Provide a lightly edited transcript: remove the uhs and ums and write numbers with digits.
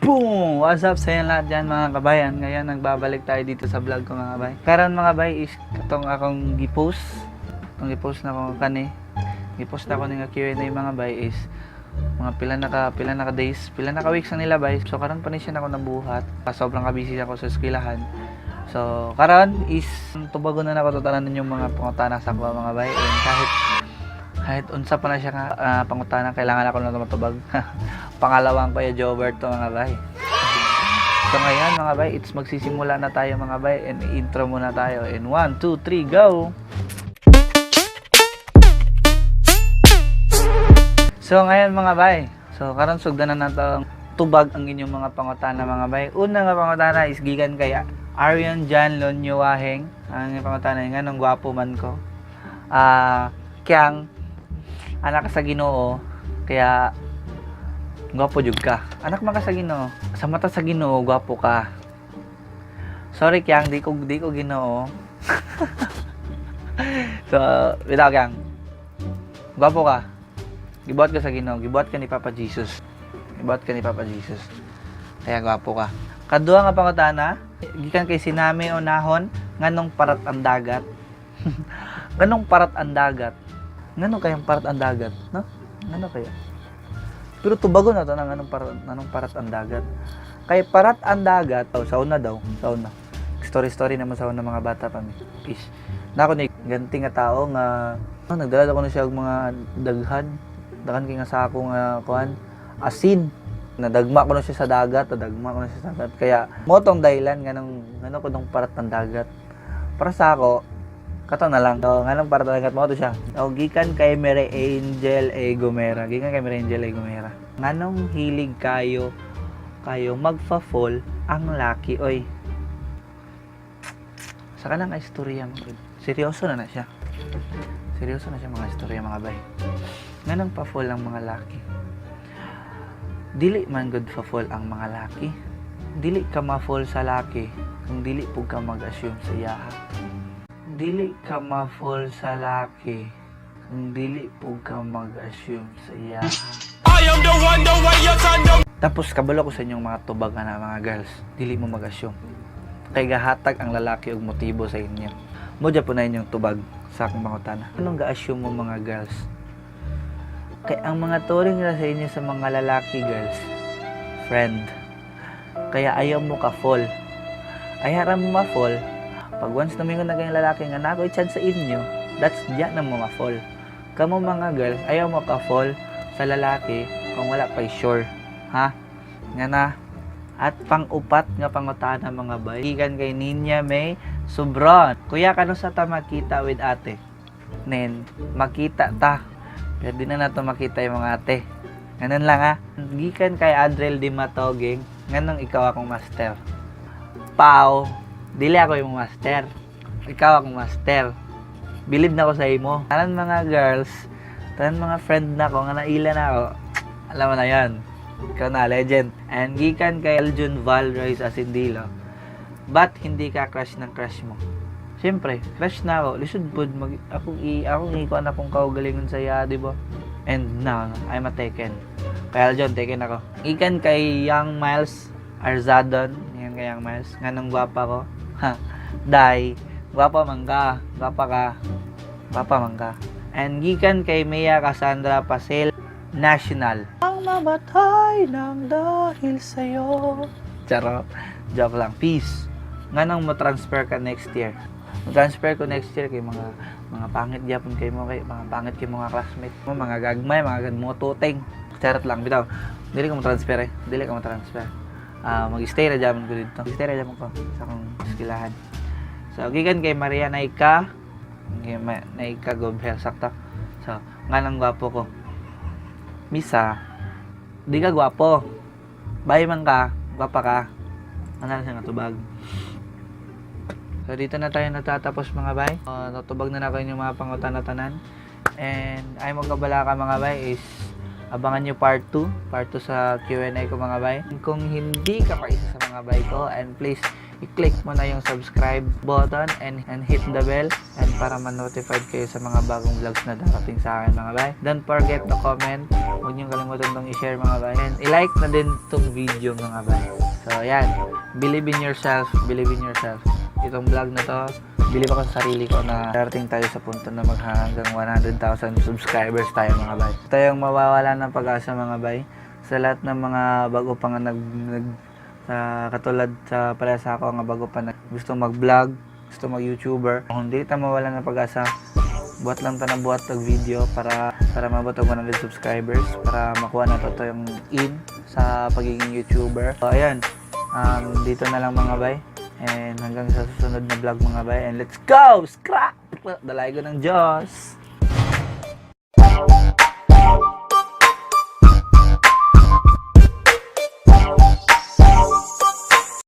Boom! What's up sa inyo lahat dyan, mga kabayan? Ngayon, nagbabalik tayo dito sa vlog ko, mga bay. Karon, mga bay, is katong akong gipost. Katong gipost na ko kani. Gipost na ko ni nga Q&A, mga bay, is mga pila na ka days, pila na ka weeks na nila, bay. So karon pa ni siya nako nabuhat. Sobrang ka-busy ako sa eskwelahan. So karon is tubagon na nako tanan yung mga pangutana sa ako, mga bay. And kahit kahit unsa pa na siya nga pangutana, kailangan ako na matubag. Pangalawang Kuya Jobert to, mga bay. So ngayon, mga bay, it's magsisimula na tayo, mga bay, and intro muna tayo. In 1, 2, 3, go! So ngayon, mga bay, so karon sugdan na nato ang tubag ang inyong mga pangutana, mga bay. Una nga pangutana is gikan kay Arion Jan Lonyo Waheng. Ang pangutana, nganong gwapo man ko? Kyang anak ka sa Ginoo, kaya gwapo jud ka. Anak man ka sa Ginoo. Sa mata sa Ginoo, gwapo ka. Sorry, Kyang, di ko Ginoo. So, bitaw, Kyang. Gwapo ka. Gibuhat ka sa Ginoo, gibuhat ka ni Papa Jesus. Gibuhat ka ni Papa Jesus. Kaya gwapo ka. Kaduha nga pangutana, gikan kay Sinami Onahon, nganong parat ang dagat? Nganong parat ang dagat? Nganong kayang parat ang dagat, no? Ngano kaya? Pero tubago na to ng anong parat ang dagat. Kay parat ang dagat, oh, sa una daw, sa una. Story story naman sa una, mga bata pa mi. Is na ako ni ganti nga tao nga oh, nagdala ko na siya og mga daghan. Daghan kay nga sako nga kuan, asin. Nadagma ko na siya sa dagat, nadagma ko na siya sa dagat. Kaya mo tong dahilan nganong ngano ko nung parat ng dagat. Para sa ako, kato na lang. So, nganong parat ng dagat mo to siya. O, gikan kay Mary Angel A. Gomera. Gikan kay Mary Angel A. Gomera. Nganong hilig kayo kayo magfa-fall ang laki oy? Sa kanang istorya mga good. Seryoso na na siya. Seryoso na siya mga istorya, mga bay. Nganong pa-fall ang mga laki? Dili man good fa-fall ang mga laki. Dili ka ma-fall sa laki kung dili pud ka mag-assume sa iyaha. Dili ka ma-fall sa laki kung dili pud ka mag-assume sa iyaha. I am the one, the way your son don't Tapos kabalo ko sa inyong mga tubag na mga girls, dili mo mag-assume. Kay gahatag ang lalaki og motibo sa inyo. Mo po na inyong tubag sa akong pangutana. Anong ga-assume mo, mga girls? Kay ang mga turing nila sa inyo sa mga lalaki, girls, friend. Kaya ayaw mo ka fall. Ay haram mo ma-fall. Pag once na mingon na kayong lalaki nga nakoy chance sa inyo, that's diya na mo ma-fall. Kamo mga girls, ayaw mo ka fall sa lalaki kung wala pa'y sure. Ha? Nga na. At pang-upat nga pangutana, mga bay. Gikan kay Ninya May Subron. Kuya, kano sa ta makita with ate? Nen, makita ta. Pero di na nato makita yung mga ate. Ganun lang ha. Gikan kay Adrel Di Matoging, nganong ikaw akong master? Pau, dili ako yung master. Ikaw akong master. Bilib na ko sa imo. Tanan mga girls, tanan mga friend na ko, nga naila na ako, alam mo na yan. Ikaw na, legend. And gikan kay Aljun Val Royce Asindilo. Ba't hindi ka crush ng crush mo? Siyempre, crush na ako. Lisod pod mag akong ikuan akong kaugalingon sa iya, di ba? And now, I'm a taken. Kay Aljon, taken ako. Gikan kay Young Miles Arzadon. Yan kay Young Miles. Nganong gwapa ko? Ha. Dai, gwapa man ka. Gwapa ka. Gwapa man ka. And gikan kay Mia Cassandra Pasel National. Ang mamatay ng dahil sa'yo. Charot. Joke lang. Peace. Nganong mo transfer ka next year? Mo transfer ko next year kay mga pangit gyapon kay mo, kay mga pangit kay mga classmate mo, mga gagmay, mga gadmototing. Charot lang, bitaw. Dili ka mo transfer eh. Dili ka mo transfer. Mag-stay ra gyapon ko dito. Mag-stay ra gyapon ko sa akong eskwelahan. So, gikan kay Maria Naika, kay Naika Gobhel, sakto. So, nganong gwapo ko? Misa, di ka gwapo. Bay man ka, gwapa ka. Ano na siya nga tubag. So, dito na tayo natatapos, mga bay. Natubag na na ko inyong mga pangutana-tanan. And ay mo kabala ka, mga bay, is abangan nyo part 2. Part 2 sa Q&A ko, mga bay. Kung hindi ka pa isa sa mga bay ko, and please, i-click mo na yung subscribe button and hit the bell and para ma-notified kayo sa mga bagong vlogs na darating sa akin, mga bay. Don't forget to comment. Huwag niyong kalimutan tong i-share, mga bay. And i-like na din tong video, mga bay. So ayan, believe in yourself, believe in yourself. Itong vlog na to, believe ako sa sarili ko na darating tayo sa punto na maghanggang 100,000 subscribers tayo, mga bay. Tayong mawawala ng pag-asa, mga bay. Sa lahat ng mga bago pa nga nag sa katulad sa parehas ako nga bago pa na gusto mag-vlog, gusto mag-YouTuber. Kung hindi ta mawala ng pag-asa, buhat lang ta na buhat og video para maabot og 100 subscribers para makuha na to yung in sa pagiging YouTuber. So ayan, dito na lang, mga bay. And hanggang sa susunod na vlog, mga bay. And let's go! Scrap! Dalaygon ng Diyos!